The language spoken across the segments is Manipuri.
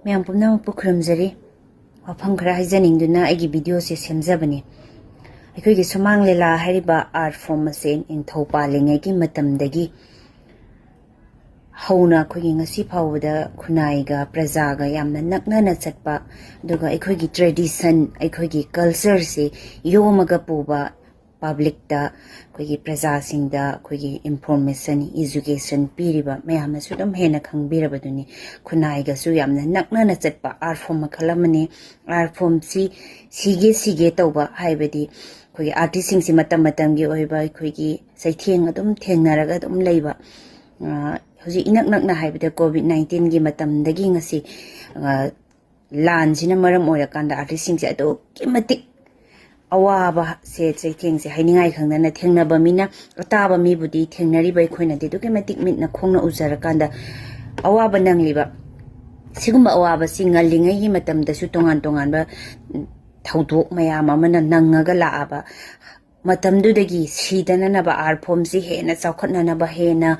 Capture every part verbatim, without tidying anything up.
ꯃꯌꯥꯝ ꯄꯨꯝꯅꯃꯛꯄꯨ ꯈꯨꯔꯨꯝꯖꯔꯤ꯫ ꯋꯥꯐꯝ ꯈꯔ ꯍꯥꯏꯖꯅꯤꯡꯗꯨꯅ ꯑꯩꯒꯤ ꯚꯤꯗꯤꯑꯣꯁꯦ ꯁꯦꯝꯖꯕꯅꯤ꯫ ꯑꯩꯈꯣꯏꯒꯤ ꯁꯨꯃꯥꯡ ꯂꯤꯂꯥ ꯍꯥꯏꯔꯤꯕ art form ꯑꯁꯦ ꯅꯤꯡꯊꯧ ꯄꯥꯜꯂꯤꯉꯩꯒꯤ ꯃꯇꯝꯗꯒꯤ ꯍꯧꯅ ꯑꯩꯈꯣꯏꯒꯤ ꯉꯁꯤ ꯐꯥꯎꯕꯗ ꯈꯨꯟꯅꯥꯏꯒ ꯄ꯭ꯔꯖꯥꯒ ꯌꯥꯝꯅ ꯅꯛꯅꯅ ꯆꯠꯄ, ꯑꯗꯨꯒ ꯑꯩꯈꯣꯏꯒꯤ tradition, ꯑꯩꯈꯣꯏꯒꯤ cultureꯁꯦ ꯌꯣꯝꯃꯒ ꯄꯨꯕ, publicꯇ, ꯑꯩꯈꯣꯏꯒꯤ ꯄ꯭ꯔꯖꯥꯁꯤꯡꯗ ꯑꯩꯈꯣꯏꯒꯤ information, education ꯄꯤꯔꯤꯕ ꯃꯌꯥꯝꯅꯁꯨ ꯑꯗꯨꯝ ꯍꯦꯟꯅ ꯈꯪꯕꯤꯔꯕꯗꯨꯅꯤ꯫ ꯈꯨꯟꯅꯥꯏꯒꯁꯨ ꯌꯥꯝꯅ ꯅꯛꯅꯅ ꯆꯠꯄ art form ꯃꯈꯜ ꯑꯃꯅꯤ꯫ Art formꯁꯤ ꯁꯤꯒꯦ ꯁꯤꯒꯦ ꯇꯧꯕ, ꯍꯥꯏꯕꯗꯤ ꯑꯩꯈꯣꯏꯒꯤ artistꯁꯤꯡꯁꯤ ꯃꯇꯝ ꯃꯇꯝꯒꯤ ꯑꯣꯏꯕ ꯑꯩꯈꯣꯏꯒꯤ ꯆꯩꯊꯦꯡ ꯑꯗꯨꯝ ꯊꯦꯡꯅꯔꯒ ꯑꯗꯨꯝ ꯂꯩꯕ꯫ ꯑ, ꯍꯧꯖꯤꯛ ꯏꯅꯛ ꯅꯛꯅ ꯍꯥꯏꯕꯗ COVID nineteenꯒꯤ ꯃꯇꯝꯗꯒꯤ ꯉꯁꯤ, ꯑ, ꯂꯥꯟꯁꯤꯅ ꯃꯔꯝ ꯑꯣꯏꯔꯀꯥꯟꯗ artistꯁꯤꯡꯁꯦ ꯑꯗꯨꯛꯀꯤ ꯃꯇꯤꯛ ꯑꯋꯥꯕꯁꯦ, ꯆꯩꯊꯦꯡꯁꯦ ꯍꯥꯏꯅꯤꯡꯉꯥꯏ ꯈꯪꯗꯅ ꯊꯦꯡꯅꯕ ꯃꯤꯅ, ꯑꯇꯥꯕ ꯃꯤꯕꯨꯗꯤ ꯊꯦꯡꯅꯔꯤꯕ ꯑꯩꯈꯣꯏꯅꯗꯤ ꯑꯗꯨꯛꯀꯤ ꯃꯇꯤꯛ ꯃꯤꯠꯅ ꯈꯣꯡꯅ ꯎꯖꯔꯀꯥꯟꯗ ꯑꯋꯥꯕ ꯅꯪꯂꯤꯕ, ꯁꯤꯒꯨꯝꯕ ꯑꯋꯥꯕꯁꯤ ꯉꯜꯂꯤꯉꯩꯒꯤ ꯃꯇꯝꯗꯁꯨ ꯇꯣꯉꯥꯟ ꯇꯣꯉꯥꯟꯕ ꯊꯧꯗꯣꯛ ꯃꯌꯥꯝ ꯑꯃꯅ ꯅꯪꯉꯒ ꯂꯥꯛꯑꯕ ꯃꯇꯝꯗꯨꯗꯒꯤ ꯁꯤꯗꯅꯅꯕ, art formꯁꯤ ꯍꯦꯟꯅ ꯆꯥꯎꯈꯠꯅꯅꯕ, ꯍꯦꯟꯅ,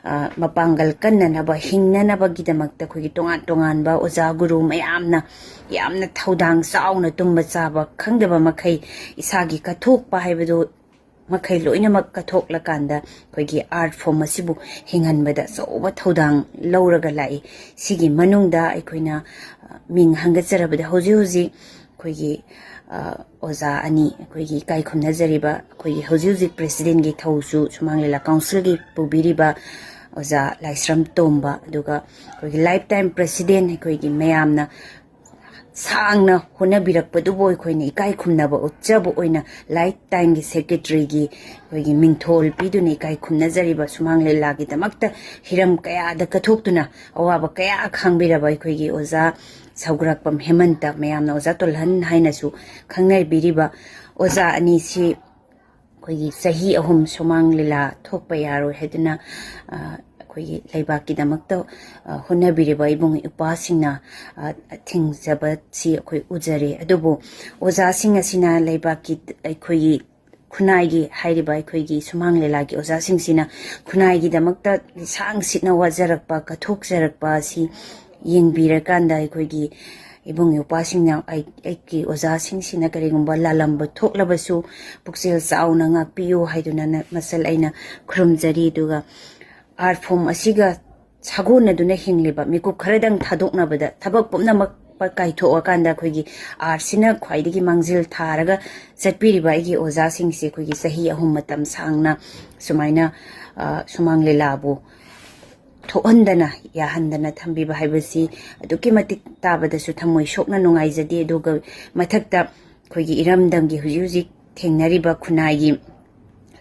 ꯑ, ꯃꯄꯥꯡꯒꯜ ꯀꯟꯅꯅꯕ, ꯍꯤꯡꯅꯅꯕꯒꯤꯗꯃꯛꯇ ꯑꯩꯈꯣꯏꯒꯤ ꯇꯣꯉꯥꯟ ꯇꯣꯉꯥꯟꯕ ꯑꯣꯖꯥ ꯒꯨꯔꯨ ꯃꯌꯥꯝꯅ ꯌꯥꯝꯅ ꯊꯧꯗꯥꯡ ꯆꯥꯎꯅ, ꯇꯨꯝꯕ ꯆꯥꯕ ꯈꯪꯗꯕ ꯃꯈꯩ, ꯏꯁꯥꯒꯤ ꯀꯠꯊꯣꯛꯄ ꯍꯥꯏꯕꯗꯨ ꯃꯈꯩ ꯂꯣꯏꯅꯃꯛ ꯀꯠꯊꯣꯛꯂꯀꯥꯟꯗ ꯑꯩꯈꯣꯏꯒꯤ art form ꯑꯁꯤꯕꯨ ꯍꯤꯡꯍꯟꯕꯗ ꯑꯆꯧꯕ ꯊꯧꯗꯥꯡ ꯂꯧꯔꯒ ꯂꯥꯛꯏ꯫ ꯁꯤꯒꯤ ꯃꯅꯨꯡꯗ ꯑꯩꯈꯣꯏꯅ, ꯑ, ꯃꯤꯡ ꯍꯪꯒꯠꯆꯔꯕꯗ ꯍꯧꯖꯤꯛ ꯍꯧꯖꯤꯛ ꯑꯩꯈꯣꯏꯒꯤ, ꯑ, ꯑꯣꯖꯥ ꯑꯅꯤ ꯑꯩꯈꯣꯏꯒꯤ ꯏꯀꯥꯏ ꯈꯨꯝꯅꯖꯔꯤꯕ, ꯑꯩꯈꯣꯏꯒꯤ ꯍꯧꯖꯤꯛ ꯍꯧꯖꯤꯛ presidentꯀꯤ ꯊꯧꯁꯨ ꯁꯨꯃꯥꯡ ꯂꯤꯂꯥ councilꯒꯤ ꯄꯨꯕꯤꯔꯤꯕ ꯑꯣꯖꯥ ꯂꯥꯏꯁ꯭ꯔꯝ ꯇꯣꯝꯕ, ꯑꯗꯨꯒ ꯑꯩꯈꯣꯏꯒꯤ lifetime president, ꯑꯩꯈꯣꯏꯒꯤ ꯃꯌꯥꯝꯅ ꯁꯥꯡꯅ ꯍꯣꯠꯅꯕꯤꯔꯛꯄꯗꯨꯕꯨ ꯑꯩꯈꯣꯏꯅ ꯏꯀꯥꯏ ꯈꯨꯝꯅꯕ ꯎꯠꯆꯕ ꯑꯣꯏꯅ lifetimeꯒꯤ secretaryꯒꯤ ꯑꯩꯈꯣꯏꯒꯤ ꯃꯤꯡꯊꯣꯜ ꯄꯤꯗꯨꯅ ꯏꯀꯥꯏ ꯈꯨꯝꯅꯖꯔꯤꯕ, ꯁꯨꯃꯥꯡ ꯂꯤꯂꯥꯒꯤꯗꯃꯛꯇ ꯍꯤꯔꯝ ꯀꯌꯥꯗ ꯀꯠꯊꯣꯛꯇꯨꯅ ꯑꯋꯥꯕ ꯀꯌꯥ ꯈꯥꯡꯕꯤꯔꯕ ꯑꯩꯈꯣꯏꯒꯤ ꯑꯣꯖꯥ ꯁꯧꯒ꯭ꯔꯥꯛꯄꯝ ꯍꯦꯃꯟꯇ, ꯃꯌꯥꯝꯅ ꯑꯣꯖꯥ ꯇꯣꯜꯍꯟ ꯍꯥꯏꯅꯁꯨ ꯈꯪꯅꯕꯤꯔꯤꯕ ꯑꯣꯖꯥ ꯑꯅꯤꯁꯤ ꯑꯩꯈꯣꯏꯒꯤ ꯆꯍꯤ ꯑꯍꯨꯝ ꯁꯨꯃꯥꯡ ꯂꯤꯂꯥ ꯊꯣꯛꯄ ꯌꯥꯔꯣꯏ ꯍꯥꯏꯗꯨꯅ, ꯑ, ꯑꯩꯈꯣꯏꯒꯤ ꯂꯩꯕꯥꯛꯀꯤꯗꯃꯛꯇ, ꯑ, ꯍꯣꯠꯅꯕꯤꯔꯤꯕ ꯏꯕꯨꯡ ꯏꯄ꯭ꯋꯥꯁꯤꯡꯅ, ꯑ, ꯊꯤꯡꯖꯕꯁꯤ ꯑꯩꯈꯣꯏ ꯎꯖꯔꯦ꯫ ꯑꯗꯨꯕꯨ ꯑꯣꯖꯥꯁꯤꯡ ꯑꯁꯤꯅ ꯂꯩꯕꯥꯛꯀꯤ, ꯑꯩꯈꯣꯏꯒꯤ ꯈꯨꯟꯅꯥꯏꯒꯤ ꯍꯥꯏꯔꯤꯕ ꯑꯩꯈꯣꯏꯒꯤ ꯁꯨꯃꯥꯡ ꯂꯤꯂꯥꯒꯤ ꯑꯣꯖꯥꯁꯤꯡꯁꯤꯅ ꯈꯨꯟꯅꯥꯏꯒꯤꯗꯃꯛꯇ ꯂꯤꯁꯥꯡ ꯁꯤꯠꯅ ꯋꯥꯖꯔꯛꯄ, ꯀꯠꯊꯣꯛꯆꯔꯛꯄ ꯑꯁꯤ ꯌꯦꯡꯕꯤꯔꯀꯥꯟꯗ ꯑꯩꯈꯣꯏꯒꯤ ꯏꯕꯨꯡ ꯏꯄ꯭ꯋꯥꯁꯤꯡꯅ ꯑꯩ-, ꯑꯩꯒꯤ ꯑꯣꯖꯥꯁꯤꯡꯁꯤꯅ ꯀꯔꯤꯒꯨꯝꯕ ꯂꯥꯜꯂꯝꯕ ꯊꯣꯛꯂꯕꯁꯨ ꯄꯨꯛꯆꯦꯜ ꯆꯥꯎꯅ ꯉꯥꯛꯄꯤꯌꯨ ꯍꯥꯏꯗꯨꯅ ꯅ-, ꯃꯁꯜ ꯑꯩꯅ ꯈꯨꯔꯨꯝꯖꯔꯤ꯫ ꯑꯗꯨꯒ art form ꯑꯁꯤꯒ ꯁꯥꯒꯣꯟꯅꯗꯨꯅ ꯍꯤꯡꯂꯤꯕ ꯃꯤꯀꯨꯞ ꯈꯔꯗꯪ ꯊꯥꯗꯣꯛꯅꯕꯗ ꯊꯕꯛ ꯄꯨꯝꯅꯃꯛ ꯀꯥꯏꯊꯣꯛꯑꯀꯥꯟꯗ ꯑꯩꯈꯣꯏꯒꯤ artꯁꯤꯅ ꯈ꯭ꯋꯥꯏꯗꯒꯤ ꯃꯥꯡꯖꯤꯜ ꯊꯥꯔꯒ ꯆꯠꯄꯤꯔꯤꯕ ꯑꯩꯒꯤ ꯑꯣꯖꯥꯁꯤꯡꯁꯦ ꯑꯩꯈꯣꯏꯒꯤ ꯆꯍꯤ ꯑꯍꯨꯝ ꯃꯇꯝ ꯁꯥꯡꯅ ꯁꯨꯃꯥꯏꯅ, ꯑ, ꯁꯨꯃꯥꯡ ꯂꯤꯂꯥꯕꯨ ꯊꯣꯛꯍꯟꯗꯅ ꯌꯥꯍꯟꯗꯅ ꯊꯝꯕꯤꯕ ꯍꯥꯏꯕꯁꯤ ꯑꯗꯨꯛꯀꯤ ꯃꯇꯤꯛ ꯇꯥꯕꯗꯁꯨ ꯊꯃꯣꯏ ꯁꯣꯛꯅ ꯅꯨꯡꯉꯥꯏꯖꯗꯦ꯫ ꯑꯗꯨꯒ ꯃꯊꯛꯇ ꯑꯩꯈꯣꯏꯒꯤ ꯏꯔꯝꯗꯝꯒꯤ ꯍꯧꯖꯤꯛ ꯍꯧꯖꯤꯛ ꯊꯦꯡꯅꯔꯤꯕ ꯈꯨꯟꯅꯥꯏꯒꯤ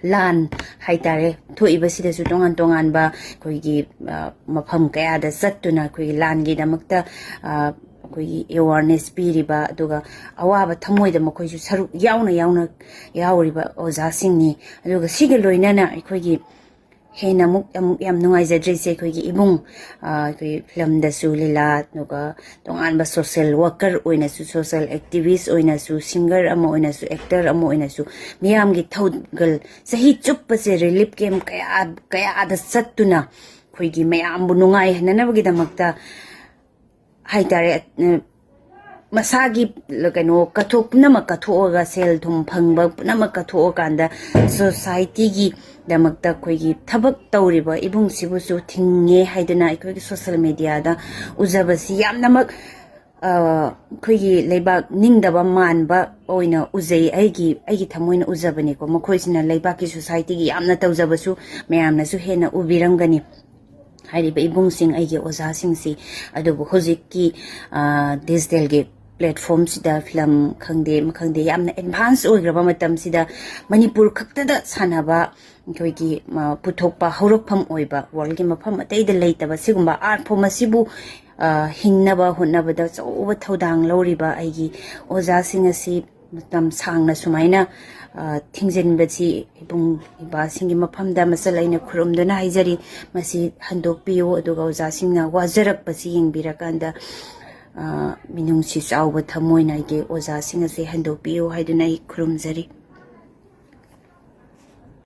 ꯂꯥꯟ ꯍꯥꯏꯇꯥꯔꯦ ꯊꯣꯛꯏꯕꯁꯤꯗꯁꯨ ꯇꯣꯉꯥꯟ ꯇꯣꯉꯥꯟꯕ ꯑꯩꯈꯣꯏꯒꯤ, ꯑ, ꯃꯐꯝ ꯀꯌꯥꯗ ꯆꯠꯇꯨꯅ ꯑꯩꯈꯣꯏꯒꯤ ꯂꯥꯟꯒꯤꯗꯃꯛꯇ, ꯑ, ꯑꯩꯈꯣꯏꯒꯤ awareness ꯄꯤꯔꯤꯕ, ꯑꯗꯨꯒ ꯑꯋꯥꯕ ꯊꯃꯣꯏꯗ ꯃꯈꯣꯏꯁꯨ ꯁꯔꯨꯛ ꯌꯥꯎꯅ ꯌꯥꯎꯅ ꯌꯥꯎꯔꯤꯕ ꯑꯣꯖꯥꯁꯤꯡꯅꯤ꯫ ꯑꯗꯨꯒ ꯁꯤꯒ ꯂꯣꯏꯅꯅ ꯑꯩꯈꯣꯏꯒꯤ ꯍꯦꯟꯅ ꯑꯃꯨꯛ, ꯑꯃꯨꯛ ꯌꯥꯝ ꯅꯨꯡꯉꯥꯏꯖꯗ꯭ꯔꯤꯁꯦ ꯑꯩꯈꯣꯏꯒꯤ ꯏꯕꯨꯡ, ꯑ, ꯑꯩꯈꯣꯏ filmꯗꯁꯨ ꯂꯤꯂꯥ, ꯑꯗꯨꯒ ꯇꯣꯉꯥꯟꯕ social worker ꯑꯣꯏꯅꯁꯨ, social activist ꯑꯣꯏꯅꯁꯨ, singer ꯑꯃ ꯑꯣꯏꯅꯁꯨ, actor ꯑꯃ ꯑꯣꯏꯅꯁꯨ ꯃꯤꯌꯥꯝꯒꯤ ꯊꯧꯒꯜ ꯆꯍꯤ ꯆꯨꯞꯄꯁꯦ relief camp ꯀꯌꯥ, ꯀꯌꯥꯗ ꯆꯠꯇꯨꯅ ꯑꯩꯈꯣꯏꯒꯤ ꯃꯌꯥꯝꯕꯨ ꯅꯨꯡꯉꯥꯏꯍꯟꯅꯅꯕꯒꯤꯗꯃꯛꯇ ꯍꯥꯏꯇꯥꯔꯦ, ꯑ, ꯃꯁꯥꯒꯤ ꯀꯩꯅꯣ ꯀꯠꯊꯣꯛ-, ꯄꯨꯝꯅꯃꯛ ꯀꯠꯊꯣꯛꯑꯒ, ꯁꯦꯜ ꯊꯨꯝ ꯐꯪꯕ ꯄꯨꯝꯅꯃꯛ ꯀꯠꯊꯣꯛꯑꯀꯥꯟꯗ societyꯒꯤꯗꯃꯛꯇ ꯑꯩꯈꯣꯏꯒꯤ ꯊꯕꯛ ꯇꯧꯔꯤꯕ ꯏꯕꯨꯡꯁꯤꯕꯨꯁꯨ ꯊꯤꯡꯉꯦ ꯍꯥꯏꯗꯨꯅ ꯑꯩꯈꯣꯏꯒꯤ social mediaꯗ ꯎꯖꯕꯁꯤ ꯌꯥꯝꯅꯃꯛ, ꯑ, ꯑꯩꯈꯣꯏꯒꯤ ꯂꯩꯕꯥꯛ ꯅꯤꯡꯗꯕ ꯃꯥꯟꯕ ꯑꯣꯏꯅ ꯎꯖꯩ꯫ ꯑꯩꯒꯤ, ꯑꯩꯒꯤ ꯊꯃꯣꯏꯅ ꯎꯖꯕꯅꯤꯀꯣ꯫ ꯃꯈꯣꯏꯁꯤꯅ ꯂꯩꯕꯥꯛꯀꯤ societyꯒꯤ ꯌꯥꯝꯅ ꯇꯧꯖꯕꯁꯨ ꯃꯌꯥꯝꯅꯁꯨ ꯍꯦꯟꯅ ꯎꯕꯤꯔꯝꯒꯅꯤ꯫ ꯍꯥꯏꯔꯤꯕ ꯏꯕꯨꯡꯁꯤꯡ, ꯑꯩꯒꯤ ꯑꯣꯖꯥꯁꯤꯡꯁꯤ꯫ ꯑꯗꯨꯕꯨ ꯍꯧꯖꯤꯛꯀꯤ, ꯑ, digitalꯒꯤ platformꯁꯤꯗ film ꯈꯪꯗꯦ, ꯑꯃ ꯈꯪꯗꯦ, ꯌꯥꯝꯅ advance ꯑꯣꯏꯈ꯭ꯔꯕ ꯃꯇꯝꯁꯤꯗ ꯃꯅꯤꯄꯨꯔ ꯈꯛꯇꯗ ꯁꯥꯟꯅꯕ ꯑꯩꯈꯣꯏꯒꯤ, ꯑ, ꯄꯨꯊꯣꯛꯄ ꯍꯧꯔꯛꯐꯝ ꯑꯣꯏꯕ, worldꯒꯤ ꯃꯐꯝ ꯑꯇꯩꯗ ꯂꯩꯇꯕ ꯁꯤꯒꯨꯝꯕ art form ꯑꯁꯤꯕꯨ, ꯑ, ꯍꯤꯡꯅꯕ ꯍꯣꯠꯅꯕꯗ ꯑꯆꯧꯕ ꯊꯧꯗꯥꯡ ꯂꯧꯔꯤꯕ ꯑꯩꯒꯤ ꯑꯣꯖꯥꯁꯤꯡ ꯑꯁꯤ ꯃꯇꯝ ꯁꯥꯡꯅ ꯁꯨꯃꯥꯏꯅ, ꯑ, ꯊꯤꯡꯖꯤꯟꯕꯁꯤ ꯏꯕꯨꯡ ꯏꯄ꯭ꯋꯥꯁꯤꯡꯒꯤ ꯃꯐꯝꯗ ꯃꯁꯜ ꯑꯩꯅ ꯈꯨꯔꯨꯝꯗꯨꯅ ꯍꯥꯏꯖꯔꯤ꯫ ꯃꯁꯤ ꯍꯟꯗꯣꯛꯄꯤꯌꯨ, ꯑꯗꯨꯒ ꯑꯣꯖꯥꯁꯤꯡꯅ ꯋꯥꯖꯔꯛꯄꯁꯤ ꯌꯦꯡꯕꯤꯔꯀꯥꯟꯗ, ꯑ, ꯃꯤꯅꯨꯡꯁꯤ ꯆꯥꯎꯕ ꯊꯃꯣꯏꯅ ꯑꯩꯒꯤ ꯑꯣꯖꯥꯁꯤꯡ ꯑꯁꯤ ꯍꯟꯗꯣꯛꯄꯤꯌꯨ ꯍꯥꯏꯗꯨꯅ ꯑꯩ ꯈꯨꯔꯨꯝꯖꯔꯤ꯫